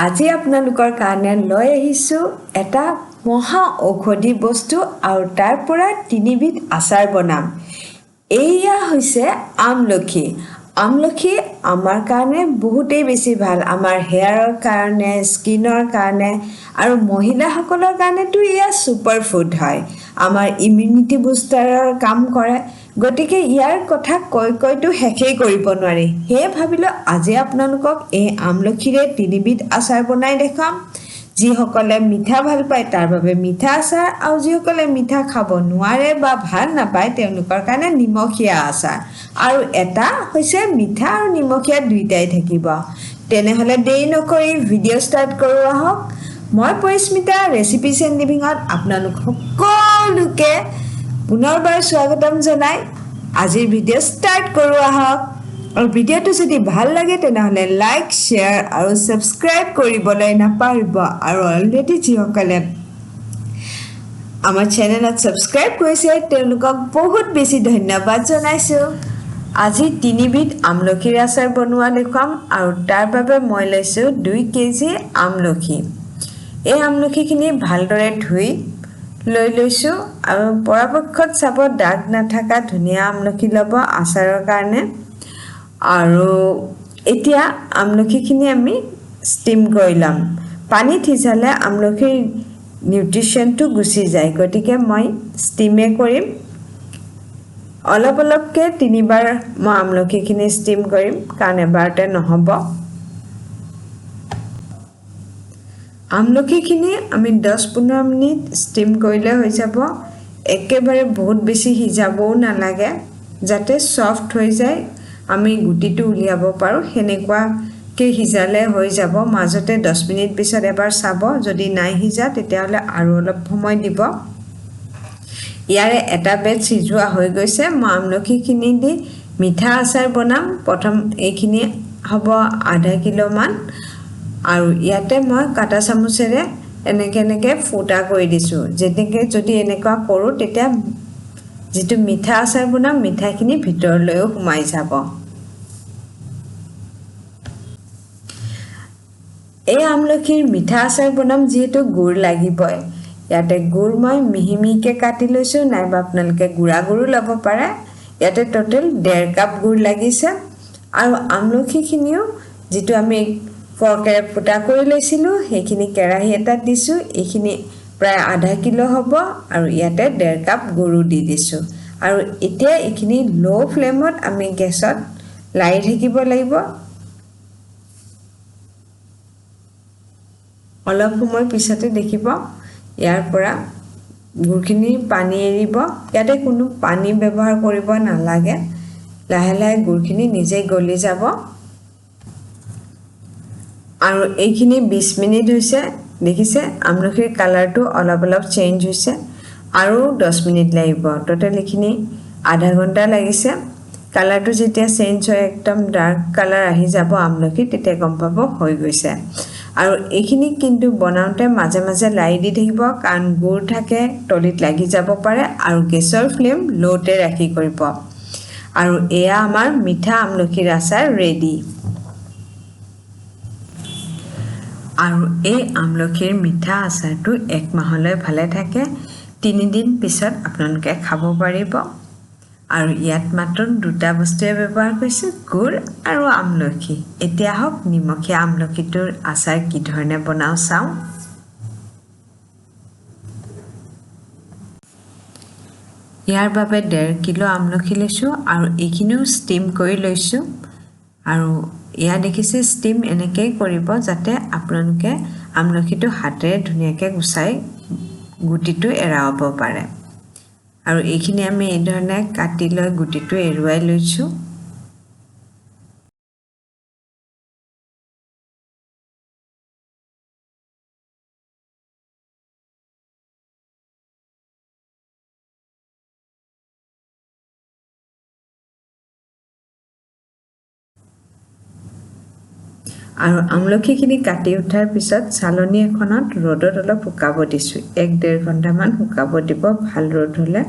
আজি আপোনালোকৰ কাৰণে লৈ আহিছোঁ এটা মহা ঔষধি বস্তু আৰু তাৰ পৰা তিনিবিধ আচাৰ বনাম। এইয়া হৈছে আমলখি। আমলখি আমাৰ কাৰণে বহুতেই বেছি ভাল, আমাৰ হেয়াৰৰ কাৰণে, স্কিনৰ কাৰণে আৰু মহিলাসকলৰ কাৰণেতো এয়া ছুপাৰ ফুড হয়, আমাৰ ইমিউনিটি বুষ্টাৰৰ কাম কৰে। গতিকে ইয়াৰ কথা কৈ কৈতো শেষেই কৰিব নোৱাৰি। সেয়ে ভাবিলোঁ আজি আপোনালোকক এই আমলখিৰে তিনিবিধ আচাৰ বনাই দেখুৱাম। যিসকলে মিঠা ভাল পায় তাৰ বাবে মিঠা আচাৰ, আৰু যিসকলে মিঠা খাব নোৱাৰে বা ভাল নাপায় তেওঁলোকৰ কাৰণে নিমখীয়া আচাৰ, আৰু এটা হৈছে মিঠা আৰু নিমখীয়া দুইটাই থাকিব। তেনেহ'লে দেৰি নকৰি ভিডিঅ' ষ্টাৰ্ট কৰোঁ আহক। মই পৰিস্মিতা, ৰেচিপিজ এণ্ড লিভিঙত আপোনালোক সকলোকে পুনৰবাৰ স্বাগতম জনাই আজিৰ ভিডিঅ' ষ্টাৰ্ট কৰোঁ আহক। আৰু ভিডিঅ'টো যদি ভাল লাগে তেনেহ'লে লাইক, শ্বেয়াৰ আৰু ছাবস্ক্ৰাইব কৰিবলৈ নাপাহৰিব। আৰু অলৰেডি যিসকলে আমাৰ চেনেলত ছাবস্ক্ৰাইব কৰিছে তেওঁলোকক বহুত বেছি ধন্যবাদ জনাইছোঁ। আজি তিনিবিধ আমলখিৰ আচাৰ বনোৱা দেখুৱাম আৰু তাৰ বাবে মই লৈছোঁ 2 কেজি আমলখি। এই আমলখিখিনি ভালদৰে ধুই লৈ লৈছোঁ আৰু পৰাপক্ষত চাব দাগ নাথাকা ধুনীয়া আমলখি ল'ব আচাৰৰ কাৰণে। আৰু এতিয়া আমলখিখিনি আমি ষ্টিম কৰি ল'ম। পানীত সিজালে আমলখিৰ নিউট্ৰিশ্যনটো গুচি যায়, গতিকে মই ষ্টিমে কৰিম। অলপ অলপকৈ তিনিবাৰ মই আমলখিখিনি ষ্টিম কৰিম, কাৰণ এবাৰতে নহ'ব। আমলখিখিনি আমি 10-15 মিনিট ষ্টিম কৰিলে হৈ যাব। একেবাৰে বহুত বেছি সিজাবও নালাগে, যাতে ছফ্ট হৈ যায়, আমি গুটিটো উলিয়াব পাৰোঁ সেনেকুৱাকৈ সিজালে হৈ যাব। মাজতে 10 মিনিট পিছত এবাৰ চাব, যদি নাই সিজা তেতিয়াহ'লে আৰু অলপ সময় দিব। ইয়াৰে এটা বেটছ সিজোৱা হৈ গৈছে। মই আমলখিখিনি দি মিঠা আচাৰ বনাম। প্ৰথম এইখিনি হ'ব আধা কিলোমান, আৰু ইয়াতে মই কাটা চামুচেৰে এনেকৈ এনেকৈ ফুটা কৰি দিছোঁ। যেনেকৈ যদি এনেকুৱা কৰোঁ তেতিয়া যিটো মিঠা আচাৰ বনাম মিঠাখিনি ভিতৰলৈও সোমাই যাব। এই আমলখিৰ মিঠা আচাৰ বনাম যিহেতু গুড় লাগিবই। ইয়াতে গুড় মই মিহি মিহিকৈ কাটি লৈছোঁ, নাইবা আপোনালোকে গুড়া গুড়ো ল'ব পাৰে। ইয়াতে টোটেল 1.5 কাপ গুড় লাগিছে। আৰু আমলখিখিনিও যিটো আমি ফৰ্কেৰে ফুটা কৰি লৈছিলোঁ সেইখিনি কেৰাহী এটাত দিছোঁ। এইখিনি প্ৰায় আধা কিলো হ'ব আৰু ইয়াতে 1.5 কাপ গুড়ো দি দিছোঁ। আৰু এতিয়া এইখিনি ল' ফ্লেমত আমি গেছত লাৰি থাকিব লাগিব। অলপ সময় পিছতে দেখিব ইয়াৰ পৰা গুড়খিনি পানী এৰিব। ইয়াতে কোনো পানী ব্যৱহাৰ কৰিব নালাগে, লাহে লাহে গুড়খিনি নিজেই গলি যাব। আৰু এইখিনি 20 মিনিট হৈছে, দেখিছে আমলখিৰ কালাৰটো অলপ অলপ চেঞ্জ হৈছে। আৰু 10 মিনিট লাগিব, টোটেল এইখিনি আধা ঘণ্টা লাগিছে। কালাৰটো যেতিয়া চেঞ্জ হৈ একদম ডাৰ্ক কালাৰ আহি যাব আমলখি, তেতিয়া গম পাব হৈ গৈছে। আৰু এইখিনি কিন্তু বনাওঁতে মাজে মাজে লাৰি দি থাকিব, কাৰণ গুড় থাকে তলিত লাগি যাব পাৰে। আৰু গেছৰ ফ্লেম ল'তে ৰাখি কৰিব। আৰু এয়া আমাৰ মিঠা আমলখিৰ আচাৰ ৰেডি। আৰু এই আমলখিৰ মিঠা আচাৰটো 1 মাহলৈ ভালে থাকে। 3 দিন পিছত আপোনালোকে খাব পাৰিব। আৰু ইয়াত মাত্ৰ 2টা বস্তুৱে ব্যৱহাৰ কৰিছোঁ, গুড় আৰু আমলখি। এতিয়া আহক নিমখীয়া আমলখিটোৰ আচাৰ কি ধৰণে বনাওঁ চাওঁ। ইয়াৰ বাবে 1.5 কিলো আমলখি লৈছোঁ আৰু এইখিনিও ষ্টিম কৰি লৈছোঁ। আৰু এয়া দেখিছে ষ্টিম এনেকৈয়ে কৰিব যাতে আপোনালোকে আমলখিটো হাতেৰে ধুনীয়াকৈ গুচাই গুটিটো এৰাব পাৰে। আৰু এইখিনি আমি এইধৰণে কাটি লৈ গুটিটো এৰুৱাই লৈছোঁ। আৰু আমলখিখিনি কাটি উঠাৰ পিছত চালনী এখনত ৰ'দত অলপ শুকাব দিছোঁ। 1-1.5 ঘণ্টামান শুকাব দিব, ভাল ৰ'দ হ'লে,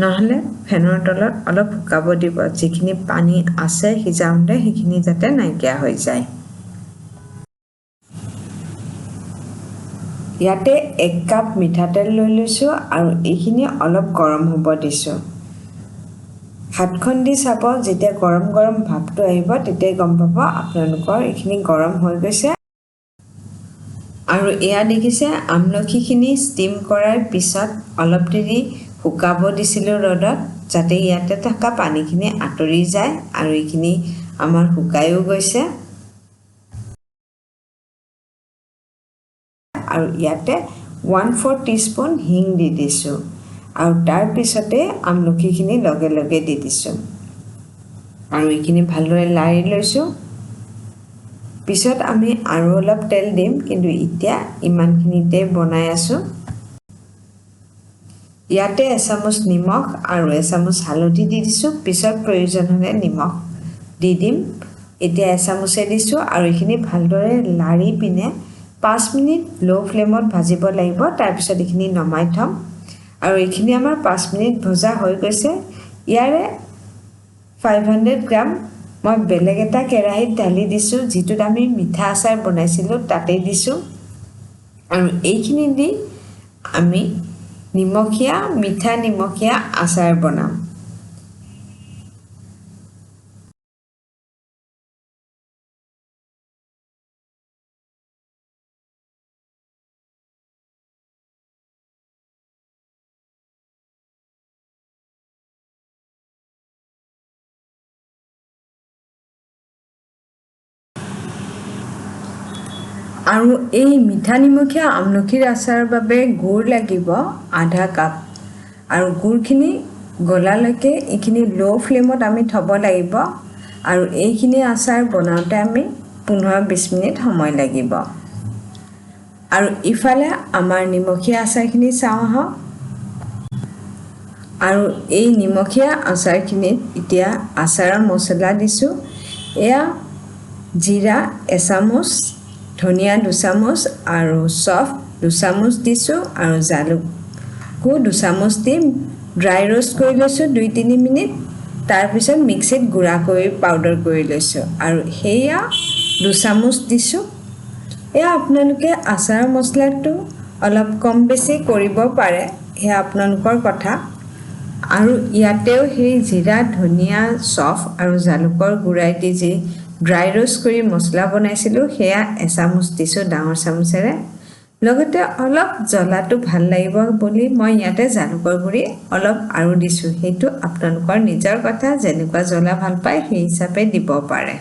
নহ'লে ফেনৰ তলত অলপ শুকাব দিব। যিখিনি পানী আছে সিজাওঁতে সেইখিনি যাতে নাইকিয়া হৈ যায়। ইয়াতে 1 কাপ মিঠাতেল লৈ লৈছোঁ আৰু এইখিনি অলপ গৰম হ'ব দিছোঁ। হাতখন দি চাব, যেতিয়া গৰম গৰম ভাৱটো আহিব তেতিয়াই গম পাব আপোনালোকৰ এইখিনি গৰম হৈ গৈছে। আৰু এয়া দেখিছে আমলখিখিনি ষ্টিম কৰাৰ পিছত অলপ দেৰি শুকাব দিছিলোঁ ৰ'দত, যাতে ইয়াতে থকা পানীখিনি আঁতৰি যায় আৰু এইখিনি আমাৰ শুকায়ো গৈছে। আৰু ইয়াতে 1/4 টিস্পুন হিং দি দিছোঁ আৰু তাৰপিছতে আমলখিখিনি লগে লগে দি দিছোঁ আৰু এইখিনি ভালদৰে লাৰি লৈছোঁ। পিছত আমি আৰু অলপ তেল দিম, কিন্তু এতিয়া ইমানখিনিতে বনাই আছোঁ। ইয়াতে এচামুচ নিমখ আৰু এচামুচ হালধি দি দিছোঁ, পিছত প্ৰয়োজন হ'লে নিমখ দি দিম। এতিয়া এচামুচে দিছোঁ আৰু এইখিনি ভালদৰে লাৰি পিনে 5 মিনিট ল' ফ্লেমত ভাজিব লাগিব। তাৰপিছত এইখিনি নমাই থ'ম। আৰু এইখিনি আমাৰ 5 মিনিট ভজা হৈ গৈছে। ইয়াৰে 500 গ্ৰাম মই বেলেগ এটা কেৰাহীত ঢালি দিছোঁ, যিটোত আমি মিঠা আচাৰ বনাইছিলোঁ তাতেই দিছোঁ। আৰু এইখিনি দি আমি নিমখীয়া মিঠা নিমখীয়া আচাৰ বনাম। আৰু এই মিঠা নিমখীয়া আমলখিৰ আচাৰৰ বাবে গুড় লাগিব আধা কাপ। আৰু গুড়খিনি গলালৈকে এইখিনি ল' ফ্লেমত আমি থ'ব লাগিব। আৰু এইখিনি আচাৰ বনাওঁতে আমি 15-20 মিনিট সময় লাগিব। আৰু ইফালে আমাৰ নিমখীয়া আচাৰখিনি চাওঁ আহক। আৰু এই নিমখীয়া আচাৰখিনিত এতিয়া আচাৰৰ মছলা দিছোঁ। এয়া জিৰা এচামুচ, ধনিয়া দুচামুচ আৰু চফ দুচামুচ দিছোঁ আৰু জালুকো দুচামুচ দি ড্ৰাই ৰোষ্ট কৰি লৈছোঁ 2-3 মিনিট। তাৰপিছত মিক্সিত গুড়া কৰি পাউডাৰ কৰি লৈছোঁ আৰু সেয়া দুচামুচ দিছোঁ। এয়া আপোনালোকে আচাৰৰ মছলাটো অলপ কম বেছি কৰিব পাৰে, সেয়া আপোনালোকৰ কথা। আৰু ইয়াতেও সেই জিৰা, ধনিয়া, চফ আৰু জালুকৰ গুড়াই দি যি ড্ৰাই ৰোষ্ট কৰি মছলা বনাইছিলোঁ সেয়া এচামুচ দিছোঁ ডাঙৰ চামুচেৰে। লগতে অলপ জ্বলাটো ভাল লাগিব বুলি মই ইয়াতে জালুকৰ গুড়ি অলপ আৰু দিছোঁ। সেইটো আপোনালোকৰ নিজৰ কথা, যেনেকুৱা জ্বলা ভাল পায় সেই হিচাপে দিব পাৰে।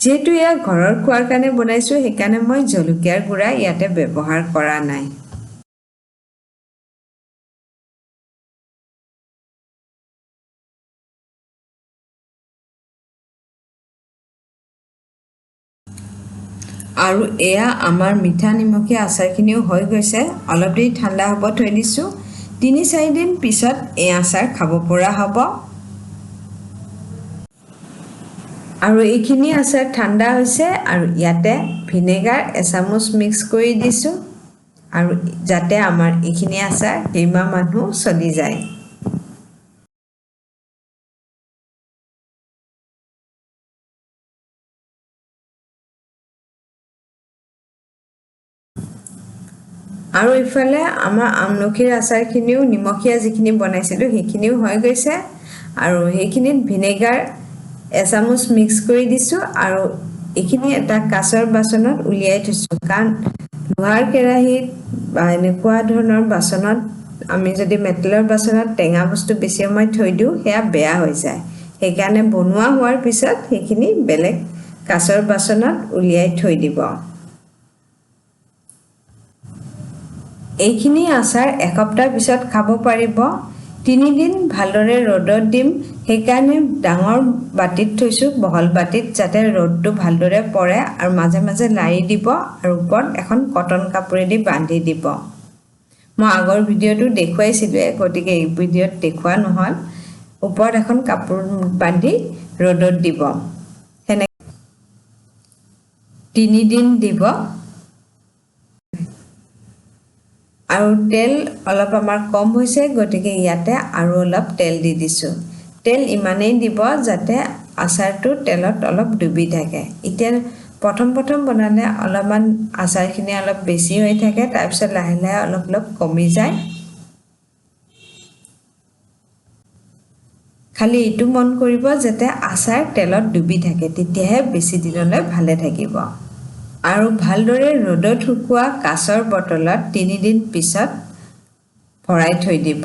যিহেতু এয়া ঘৰৰ খোৱাৰ কাৰণে বনাইছোঁ, সেইকাৰণে মই জলকীয়াৰ গুড়া ইয়াতে ব্যৱহাৰ কৰা নাই। আৰু এয়া আমাৰ মিঠা নিমখীয়া আচাৰখিনিও হৈ গৈছে। অলপ দেৰি ঠাণ্ডা হ'ব থৈ দিছোঁ। 3-4 দিন পিছত এই আচাৰ খাব পৰা হ'ব। আৰু এইখিনি আচাৰ ঠাণ্ডা হৈছে আৰু ইয়াতে ভিনেগাৰ এচামুচ মিক্স কৰি দিছোঁ আৰু যাতে আমাৰ এইখিনি আচাৰ কেইমাহ মানুহ চলি যায়। আৰু ইফালে আমাৰ আমলখিৰ আচাৰখিনিও নিমখীয়া যিখিনি বনাইছিলোঁ সেইখিনিও হৈ গৈছে। আৰু সেইখিনিত ভিনেগাৰ এচামুচ মিক্স কৰি দিছোঁ আৰু এইখিনি এটা কাঁচৰ বাচনত উলিয়াই থৈছোঁ, কাৰণ লোহাৰ কেৰাহীত বা এনেকুৱা ধৰণৰ বাচনত আমি যদি মেটেলৰ বাচনত টেঙা বস্তু বেছি সময় থৈ দিওঁ সেয়া বেয়া হৈ যায়। সেইকাৰণে বনোৱা হোৱাৰ পিছত সেইখিনি বেলেগ কাঁচৰ বাচনত উলিয়াই থৈ দিব। এইখিনি আচাৰ এসপ্তাহ পিছত খাব পাৰিব। 3 দিন ভালদৰে ৰ'দত দিম, সেইকাৰণে ডাঙৰ বাতিত থৈছোঁ, বহল বাতিত, যাতে ৰ'দটো ভালদৰে পৰে। আৰু মাজে মাজে লাৰি দিব আৰু ওপৰত এখন কটন কাপোৰেদি বান্ধি দিব। মই আগৰ ভিডিঅ'টো দেখুৱাইছিলোঁৱে, গতিকে এই ভিডিঅ'ত দেখুওৱা নহ'ল। ওপৰত এখন কাপোৰ বান্ধি ৰ'দত দিব, সেনেকৈ 3 দিন দিব। আৰু তেল অলপ আমাৰ কম হৈছে, গতিকে ইয়াতে আৰু অলপ তেল দি দিছোঁ। তেল ইমানেই দিব যাতে আচাৰটো তেলত অলপ ডুবি থাকে। এতিয়া প্ৰথম প্ৰথম বনালে অলপমান আচাৰখিনি অলপ বেছি হৈ থাকে, তাৰপিছত লাহে লাহে অলপ অলপ কমি যায়। খালি এইটো মন কৰিব যাতে আচাৰ তেলত ডুবি থাকে, তেতিয়াহে বেছি দিনলৈ ভালে থাকিব। আৰু ভালদৰে ৰ'দত শুকোৱা কাঁচৰ বটলত 3 দিন পিছত ভৰাই থৈ দিব।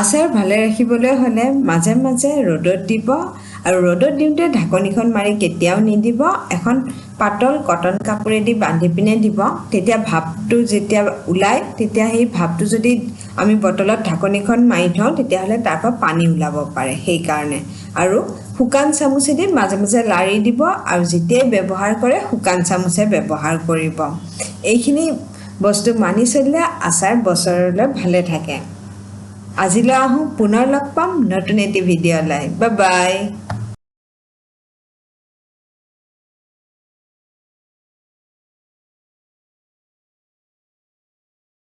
আচাৰ ভালে ৰাখিবলৈ হ'লে মাজে মাজে ৰ'দত দিব আৰু ৰ'দত দিওঁতে ঢাকনিখন মাৰি কেতিয়াও নিদিব। এখন পাতল কটন কাপোৰেদি বান্ধি পিনে দিব। তেতিয়া ভাপটো যেতিয়া ওলায়, তেতিয়া সেই ভাপটো যদি আমি বটলত ঢাকনিখন মাৰি থওঁ, তেতিয়াহ'লে তাৰ পৰা পানী ওলাব পাৰে, সেইকাৰণে। আৰু শুকান চামুচেদি মাজে মাজে লাৰি দিব আৰু যেতিয়াই ব্যৱহাৰ কৰে শুকান চামুচে ব্যৱহাৰ কৰিব। এইখিনি বস্তু মানি চলিলে আচাৰ বছৰলৈ ভালে থাকে। আজিলৈ আহোঁ, পুনৰ লগ পাম নতুন এটি ভিডিঅ' লৈ। Bye bye.